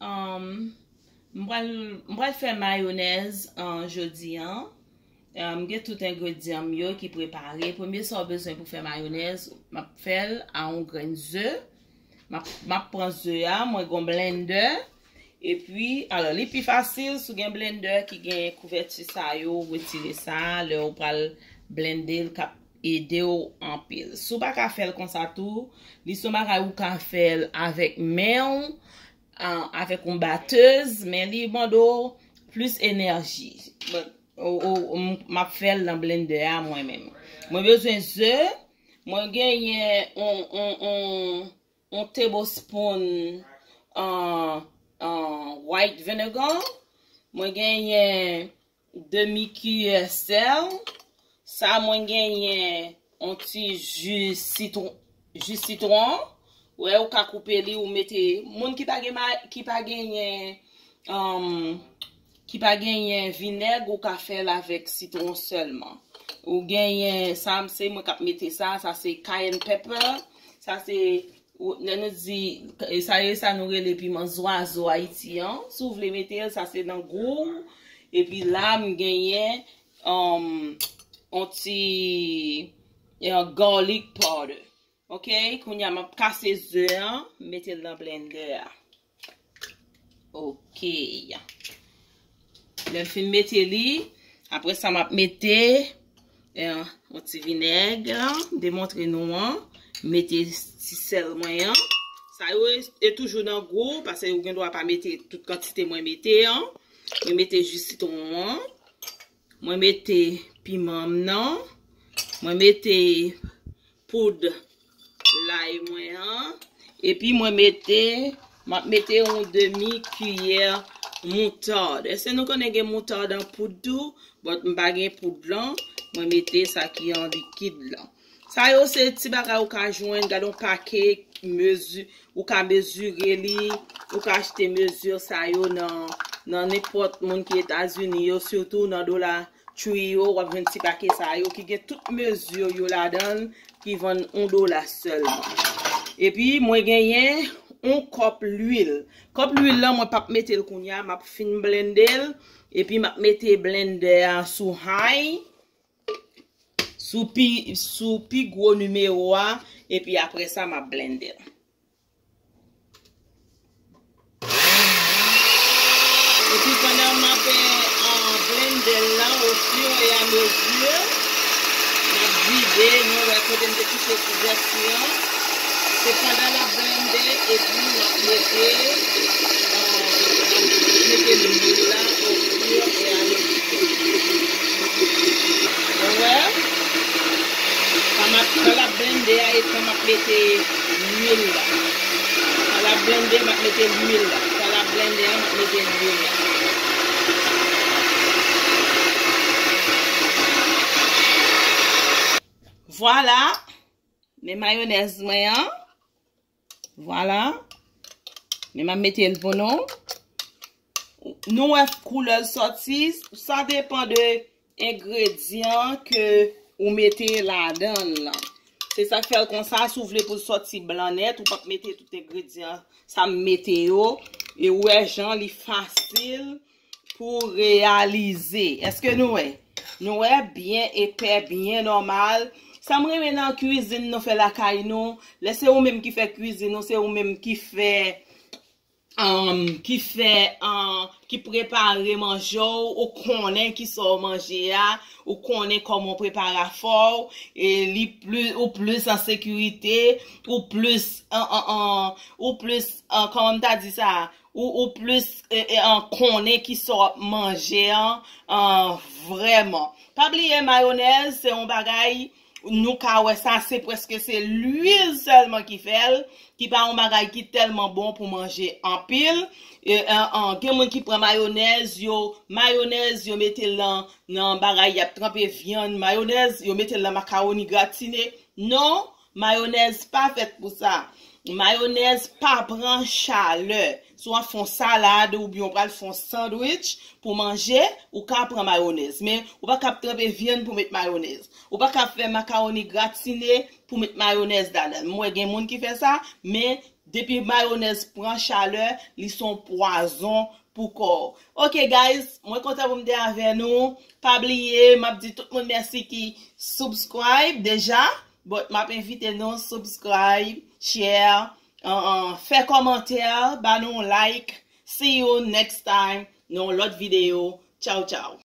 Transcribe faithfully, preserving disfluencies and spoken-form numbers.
Um, m pral, m pral fè mayonèz, uh, jodi an. Uh, m gen tout engredyan m yo ki prepare. Premye sa w bezwen pou fè mayonèz, m ap fè l a yon grenn ze. M ap, m ap pran ze a, mwen gon blender. Epi, alò, li pi fasil si w gen blender ki gen kouvèti sa yo, ou retire sa, lè w pral blende l, k ap ede w anpil. Si w pa ka fè l konsa tou, li se yon bagay ou ka fè l avèk men w, a, avèk yon batèz, men li mande w plis enèji. Bon, o, o, m, m ap fè l nan blender a mwen menm. Mwen bezwen ze, mwen genyen yon, yon, yon, yon tablespoon, an, an white vinegar, mwen genyen demi kiyè sèl, sa mwen genyen yon ti ji sitwon, ji sitwon, wè ou ka koupe li, ou mete, moun ki pa gen ma-, ki pa genyen, um, ki pa genyen vinèg, ou ka fè l avèk sitwon sèlman. Ou genyen, sa m se mwen k ap mete sa, sa se cayenne pepper, sa se, ou, lè nou di, e sa e sa nou rele piman zwazo Ayiti an, si w vle mete l, sa se nan gou w. Epi la, m genyen, um, yon ti, yon garlic powder. Ok, kounye a m ap kase ze an, m mete l nan blender a. Ok. Lè m fin mete li, apre sa m ap mete, eh, yon ti vinèg, demontre nou an. Mete ti sèl mwen an. Sa yo e, e toujou nan gou, paske ou gen dwa pa mete tout kantite mwen mete an. Mwen mete ji sitwon an. Mwen mete piman m nan. Mwen mete poud lay mwen an. Epi mwen mete, m ap mete yon demi kiyè moutad. Èske nou konnen gen moutad an poud tou? But m pa gen poud lan, mwen mete sa ki an likid lan. Sa yo se ti bagay ou ka jwenn, gade yon pakèt mezi, ou ka mezire li, ou ka achte mezi sa yo nan, nan nenpòt moun ki Etazini yo, sitou nan Dollar Tree yo, w ap jwenn ti pake sa yo ki gen tout mezi yo ladan l, ki vann yon dola sèlman. Epi, mwen genyen yon kòp lwil. Kòp lwil lan, mwen p ap mete l kounye a, m ap fin blende l, epi m ap mete blender a sou high, sou pi, sou pi gwo nimewo a, epi apre sa, m ap blende l. Epi pandan m ap, eh, blende l lan, au fur et à mesure, m ap vide, nou wè kote m te kite kouvèti an. Se pandan l ap blende, epi m ap mete, eh, m ap mete lwil la au fur et à mesure. Ou wè? Sa m ap, sa l ap blende a, e sa m ap mete lwil la. Sa l ap blende, m ap mete lwil la. Sa l ap blende a, m ap mete lwil la. Vwala. Men mayonèz mwen an. Vwala. Men m ap mete l pou nou. Nou wè koulè l sòti. Sa depann de engredyan ke ou mete ladan l lan. Se sa k fè l konsa, si w vle pou l sòti blan nèt, ou p ap mete tout engredyan sa m mete yo. E ou wè jan li fasil pou reyalize. Èske nou wè? Nou wè byen epè, byen nòmal. Sa m renmen nan kwizin nou fè lakay nou, lè se ou menm ki fè kwizin ou, se ou menm ki fè, um, ki fè, um, ki prepare manje w, ou konnen kisa w manje a, ou konnen kòman w prepare afè w, e li pli, ou plis an sekirite, ou plis, an, an, an, ou plis, an, kòman m ta di sa? Ou, ou plis, e, e, an, konnen kisa w ap manje an, an, vrèman. Pa bliye, mayonèz, se yon bagay, nou ka wè sa, se prèske se lwil sèlman ki fè l, ki pa yon bagay ki tèlman bon pou manje anpil. E, an, an, gen moun ki pran mayonèz, yo, mayonèz, yo mete l nan, nan bagay y ap tranpe vyann, mayonèz, yo mete l nan makawoni gratine. Non, mayonèz pa fèt pou sa. Mayonèz pa pran chalè. Si w ap fè yon salad oubyen w pral fè yon sandwich pou manje, ou ka pran mayonèz. Men, ou pa ka ap tranpe vyann pou met mayonèz. Ou pa ka ap fè makawoni gratine pou met mayonèz ladan l. M wè gen moun ki fè sa, men Depi mayonèz pran chalè, li se yon pwazon pou kò w. Ok, guys, mwen kontan pou m te avè nou. Pa bliye, m ap di tout moun mèsi ki subscribe deja. But m ap envite nou subscribe, share, uh, uh, fè kòmantè, ba nou like. See you next time nan yon lòt videyo. Tchaw, tchaw.